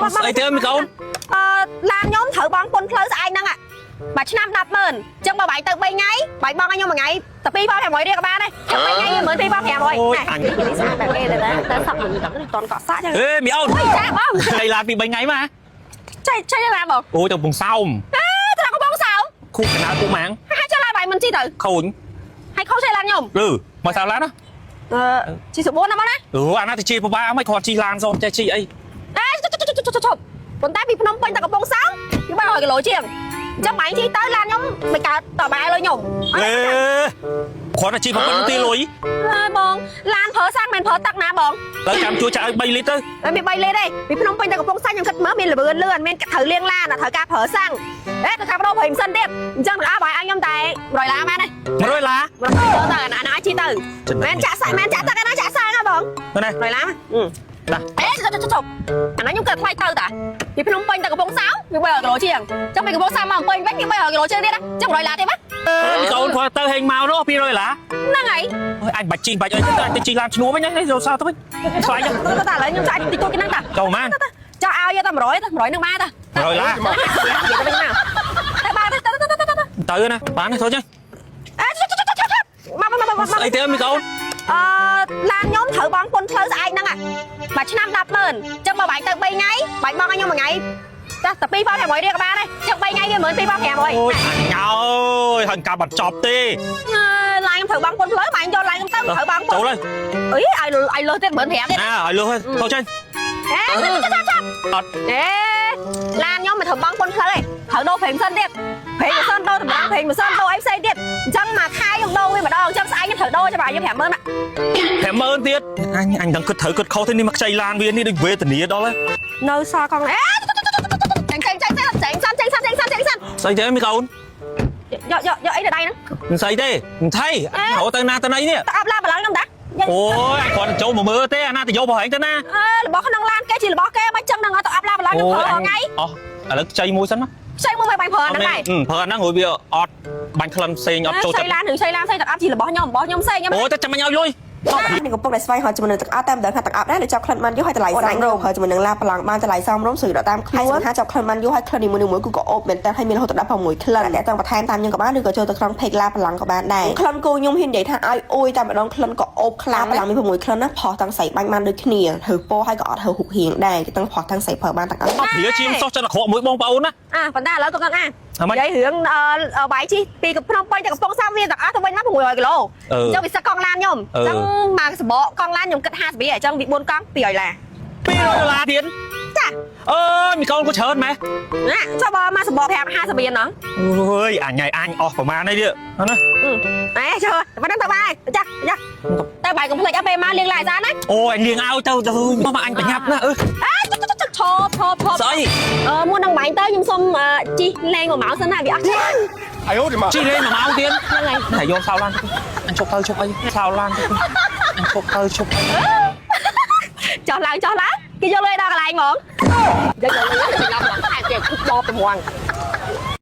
មក ស្អីទេមីកូន អឺឡានខ្ញុំត្រូវបង់ពន្ធផ្លូវស្អែកហ្នឹងមួយឆ្នាំ100000អញ្ចឹងបើបាយទៅ3ថ្ងៃបាយបង់ឲ្យខ្ញុំមួយថ្ងៃតែ2500រៀលក៏បានដែរចឹង3ថ្ងៃ12500ណែនេះស្អាតបែបគេទេតែសក់មិនដឹងតន់កក់សក់ចឹង អេមីអូន ចាបង ចៃឡានពី3ថ្ងៃមក ចៃចៃឡានបង អូយទៅកំពង់សោម អេត្រូវកំពង់សោម ខូចកណ្ដាលពួកម៉ាង ហើយចៃឡានបាយមិនជីទៅ ខូច ហើយខូចចៃឡានខ្ញុំ ឬមកសៅឡានណា អឺជីសុបួនណាបងណា អឺអាណាទៅជីបបាមិនគ្រាន់ជីឡានសូមចេះជីអី អេជប់ជប់ជប់ជប់ជប់ប៉ុន្តែពីភ្នំពេញទៅកំពង់សោមវា300គីឡូជាងអញ្ចឹងបាយជីទៅឡានខ្ញុំមិនកើតតបាយលុយខ្ញុំ អេគ្រាន់តែជីប៉ុណ្្នឹងទីលុយ ហើយបងឡានប្រើសាំងមិនប្រើទឹកណាបង ទៅចាំជួយចាក់ឲ្យ3លីត្រទៅ តែមាន3លីត្រទេពីភ្នំពេញទៅកំពង់សាំងខ្ញុំគិតមើលមានលឿនលឿនមានត្រូវលាងឡានត្រូវការប្រើសាំងអេត្រូវការបដូរប្រេងម៉ាស៊ីនទៀតអញ្ចឹងទាំងអស់បាយឲ្យខ្ញុំតែ100ឡានបានទេ 100ឡា 100ទៅទៅអាណាជីទៅមែនចាក់សាំងមែនចាក់ទឹកណាចាក់សាំងណាបង ណា 100ឡាន ណា អេជប់ជប់ជប់អាណាខ្ញុំគិតថ្លៃទៅតាពីភ្នំពេញទៅកំពង់សោមវា300គីឡូជាងអញ្ចឹងពីកំពង់សោមមកភ្នំពេញវិញវា300គីឡូជាងទៀតណាអញ្ចឹង100ឡានទេបាទ មីកូនគ្រាន់ទៅហេងមកនោះ200ឡា ហ្នឹងហើយ អូយអញបាច់ជីបាច់អីទៅអញទៅជីឡានឈ្នួលវិញណាយកសៅទៅវិញថ្លៃ ទៅទៅឥឡូវខ្ញុំចាយតិចតួចហ្នឹងតា ចូលម៉ាន ចោះឲ្យតែ100ទៅ100នឹងបានតា 100ឡា និយាយទៅវិញមកតែបានទៅទៅទៅទៅ ទៅណាបានទេចូលចឹង អេមកមកមកមក ស្អីទេមីកូន អឺឡានខ្ញុំត្រូវបង់ពន្ធផ្លូវស្អែកហ្នឹងមួយឆ្នាំ100000អញ្ចឹងបើបាយទៅ3ថ្ងៃបាយបង់ឲ្យខ្ញុំមួយថ្ងៃចាតែ2500រៀលក៏បានដែរចឹង3ថ្ងៃវា12500 អូយអញអើយហើយការបាត់ចប់ទេ អឺឡានខ្ញុំត្រូវបង់ពន្ធផ្លូវបាយយកឡានខ្ញុំទៅត្រូវបង់ពន្ធ ចូលហើយ អីឲ្យឲ្យលើសទៀត15000ទៀត ណាឲ្យលុះចូលចេញ អេចាប់ចាប់ អត់ អេឡានខ្ញុំមិនត្រូវបង់ពន្ធផ្លូវទេត្រូវដូរប្រេងម៉ាស៊ីនទៀតប្រេងម៉ាស៊ីនដូរតម្រង់ប្រេងម៉ាស៊ីនដូរអីផ្សេងទៀតអញ្ចឹងមួយខែខ្ញុំដូរវាម្ដងអញ្ចឹងស្អែកខ្ញុំត្រូវដូរចាំបាយខ្ញុំ50000ណា 50000ទៀតអញអញដឹងគិតត្រូវគិតខុសទេនេះមកខ្ចីឡានវានេះដូចវេទនាដល់ហើយ នៅសល់កង់អេចេញចេញចេញចេញសិនចេញសិនចេញសិនចេញសិន ស្អីទេមីកូន យកយកយកអីទៅដៃហ្នឹង មិនស្អីទេមិនថៃរកទៅណាទៅណីនេះ តអបឡានបឡងខ្ញុំតា អូយអញគ្រាន់តែចូលមកមើលទេអាណាទៅយករបស់ឯងទៅណា អើរបស់ក្នុងឡានគេជារបស់គេមិនចឹងហ្នឹងទៅអបឡានបឡងខ្ញុំប្រើរាល់ថ្ងៃ អោះឥឡូវខ្ចីមួយសិនមក ខ្ចីមួយបាយប្រើហ្នឹងដែរ ប្រើអាហ្នឹងរួចវាអត់បាញ់ក្លិនផ្សេងអត់ចូល ខ្ចី ចិត្ត ឡានឬខ្ចីឡានផ្សេងទៅអបជារបស់ខ្ញុំរបស់ខ្ញុំផ្សេងខ្ញុំ អូយតែចាំអញឲ្យលុយ នេះកំពុងតែស្វែងរកជាមួយនឹងទឹកអប់តាមដឹងថាទឹកអប់ដែរដែលជាប់ក្លិនបានយូរហើយតម្លៃសមរម្យហើយជាមួយនឹងឡាប្លង់បានតម្លៃសមរម្យស្រួលដល់តាមខ្លួនហើយថាជាប់ក្លិនបានយូរហើយក្លិននីមួយៗគឺក៏អូបមែនតើហើយមានរហូតដល់16ក្លិនតែចង់បន្ថែមតាមយើងក៏បានឬក៏ចូលទៅក្នុង page ឡាប្លង់ក៏បានដែរក្លិនគោខ្ញុំហ៊ាននិយាយថាឲ្យអួយតែម្ដងក្លិនក៏អូបខ្លាំងប្លង់មាន6ក្លិនណាផុសទាំងស្រីបាញ់បានដូចគ្នាធ្វើពោហើយក៏អត់ធ្វើហុកហៀងដែរទាំងផុសទាំងស្រីប្រើបានទាំងអស់ អត់ព្រាជាងសោះចិត្តអាក្រក់មួយបងប្អូនណា អាប៉ុន្តែឥឡូវក៏ងឹកអា អាម៉េច និយាយរឿងបាយជីពីភ្នំពេញទៅកំពង់សោមវាទាំងអស់ទៅវិញមក600គីឡូ អឺ អញ្ចឹងវាសឹកកង់ឡានខ្ញុំ អឺ អញ្ចឹងមកសបកកង់ឡានខ្ញុំគិត50រៀលអញ្ចឹងវា4កង់200ឡា 200ដុល្លារទៀត ចា អើយមីកូនក៏ច្រើនម៉េះ ណាចុះបើមកសបក5 50រៀលហ្នឹង អើយអញអញអស់ប្រហែលនេះទៀតណា អេចូលប៉ុណ្ណឹងទៅបាយចាចាតែបាយកុំភ្លេចអត់ពេលមកលាងឡាយស្អាតណា អូយអញលៀងឲ្យទៅទៅមកអញប្រញាប់ណាអឺ អេឈប់ឈប់ឈប់ ស្អី អឺមុននឹងបាញ់ទៅខ្ញុំសុំជីលេងមួយម៉ោងសិនណាវាអត់ច្រើន 哎呦我的妈！ ជីលេងមួយម៉ោងទៀត ហ្នឹងហើយ តែយកសោឡានអញឈប់ទៅឈប់អីសោឡានអញឈប់ទៅឈប់អី ចុះឡើងចុះឡើងគេយកលុយដល់កន្លែងហ្មងយកលុយទៅឡំឡំថែគេគប់បបទៅហ្មង